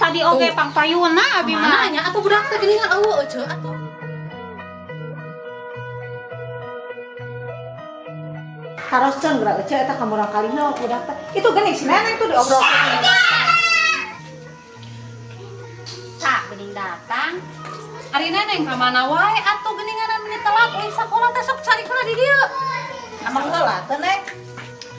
Tadi oge pangpayuna abi Mana mah. nya atuh budak teh geuningan eueuh Ece atuh. Haruskeun geura Ece eta ka murang kalina budak teh. Itu geuning si Neneng tuh diobrolkeun. Tak geuning datang. Ari Neneng ka mana wae atuh geuninganan meni telat euy sakola teh sok cari heula di dieu. Amang heula teh, Neng.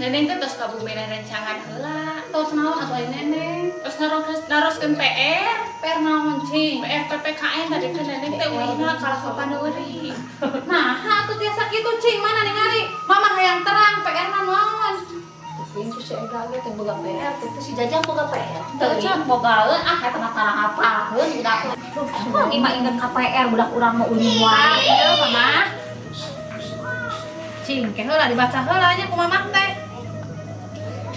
Neneng teh tos ka bumi rencangan heula. Tos naon atuh ari Neneng? Tos naroskeun PR, PR naon cing? PR PPKN tadi kan Neneng teh uihna kalah ka paneuri. Nah, atuh tiasa kitu cing mana ningali? Mama hayang terang PR na naon? Teuing si Ega ge teh boga PR, teh si Jajang boga PR. Teuing bogaeun ah eta mah tarang apalkeun budak. Kok mah inget ka PR budak urang mah ulin wae ieu Mama. Cing, ke heula dibaca heula nya ku mamah teh.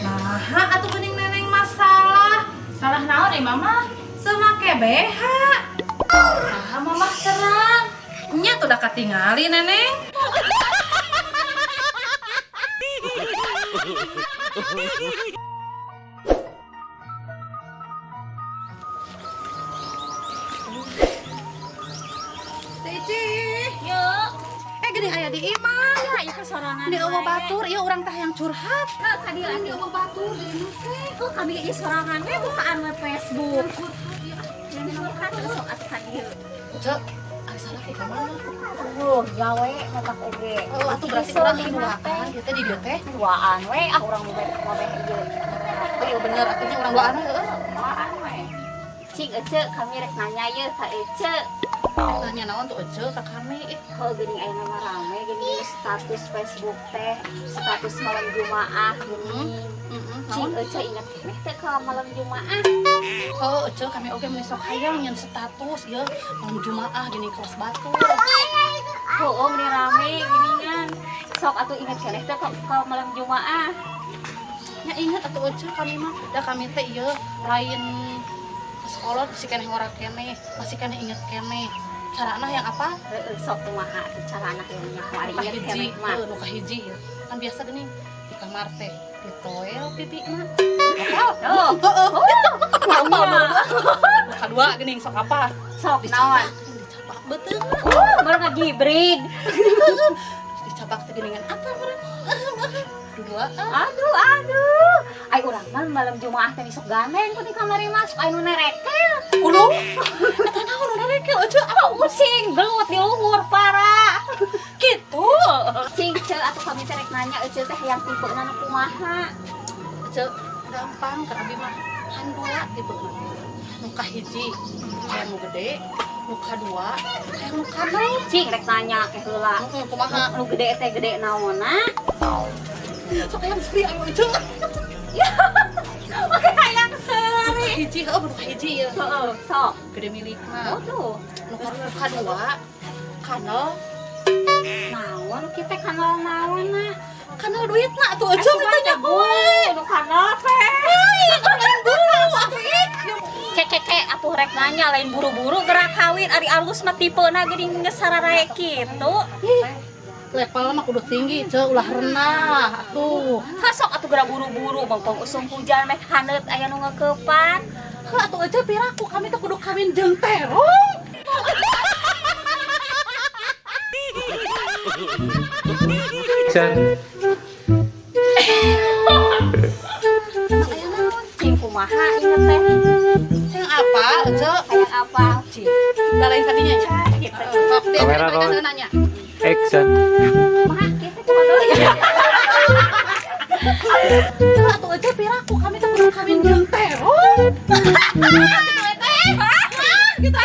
Nah, atuh geuning Neneng masalah. Salah naon eh Mama? Teu make BH. Ah, Mama terang. Nya tuh udah katingali Neneng. Cici, Yuk. eh geuning aya di imah. Ya, ieu ka sorangan. Di eueuh batur, ieu urang teh yang curhat. Heuh, ka dieu Di atuh. eueuh batur di imah teh. Heuh, kami ge ieu sorangan we bukaan we Facebook. Curhat sok atuh ka dieu. Cek, ari salah ka mana? Eueuh, gawe matak oge. Oh, atuh berarti urang duaan ieu teh di dieu teh. Duaan we ah urang mobeh ieu. Oh iya bener, atunya urang duaan we heueuh. Duaan we. Cing Ece, kami rek nanya ye ka Ece. Nanya naon tuh Ece ka kami ih. Heuh geuning ayeuna mah rame geuning status Facebook teh, status malam Jumaah geuning. Heeh, Cing naon? Ece inget keneh teh ka malam Jumaah. Oh, Ece kami oge meni sok hayang nyen status ieu malam Jumaah gini kelas batur. Heueuh meni rame geuningan. Sok atuh inget keneh teh ka malam Jumaah. Nya inget atuh Ece kami mah, da kami teh ieu lain ke sekolah masih keneh ngora keneh, masih keneh inget keneh. Carana yang apa? Heeh, sok kumaha atuh carana yang nyaho ari Nu inget kahiji, keneh mah. heuh nu kahiji ieu. Kan biasa geuning di kamar teh ditoel pipina. Oh, Heeh. apa Nu kadua geuning sok apa? Sok naon? Dicabak, dicabak beuteung. Baru ngagibrig. Dicabak teh geuningan apa meureun? Dua. Aduh, aduh. Ai urang mah malam Jumaah teh sok gandeng ku di kamari mah sok aya nu nerekel. Ulu. Eta naon nu narekel Ece? Apa using gelut di luhur parah. Gitu. Cing ce atuh kami teh rek nanya ece teh yang tipe nu kumaha. Ece gampang ke abi mah han dua tipe nu kahiji hayang nu gede, nu kadua hayang nu kanal. Cing rek nanya ke heula. Heeh, kumaha? Nu gede teh gede naonna? Sok hayang seuri ayo Ece. Oke hayang Nu seuri. kahiji heuh nu kahiji ieu. Heeh, sok. Gede milikna. Waduh, Nu kadua kanal naon kita kanal naonna? kanal duitna atuh Ece Atuh ditanya mah we. Nu kanal teh. Lain buru atuh ih. Cek cek cek atuh rek nanya lain buru-buru gerak kawin ari alus mah tipena geuning geus sararae kitu. Level mah kudu tinggi, ce ulah rendah atuh. Sok atuh gerak buru-buru bangkong usum hujan meh haneut aya nu ngeukepan. Heuh atuh Ece piraku kami teh kudu kawin jeung terong. Action. Aya naon? Cing kumaha ieu teh? Hayang apa, Ece? Hayang apa? Cing. Da lain tadinya nya. Gitu. Sok teh Kamera balikan roll. nanya. Action. Kumaha kitu kumaha Heuh atuh Ece piraku kami teh kudu kawin jeung terong. Gitu we teh. Gitu.